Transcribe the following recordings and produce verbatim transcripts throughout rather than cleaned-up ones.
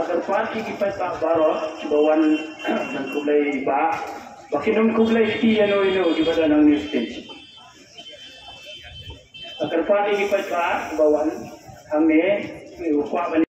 Kyrpad ïa ki paidbah baroh kiba wan ban khublei ba, ba kin ym khublei kti ïano ïano kiba don hangne stage. Kyrpad ïa ki paidbah ba wan hangne, u kwah ban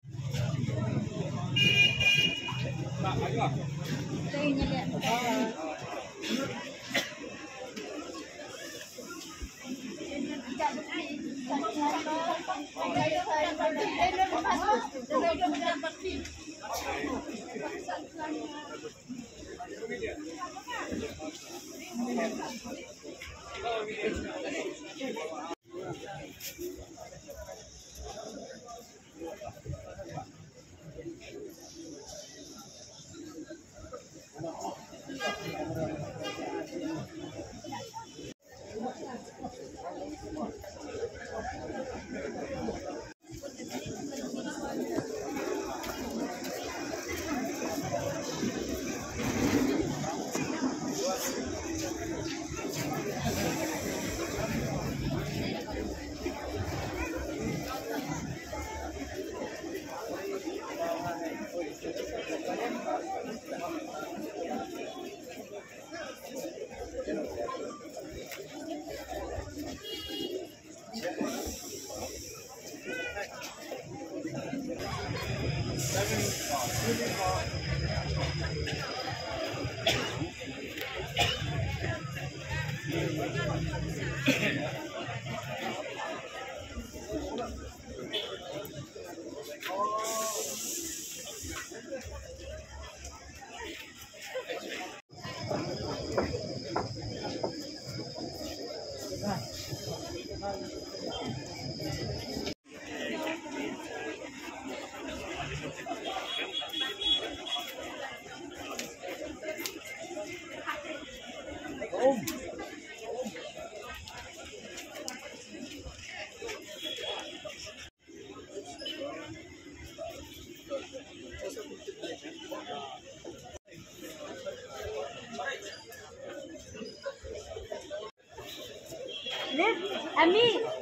Liv, Ami,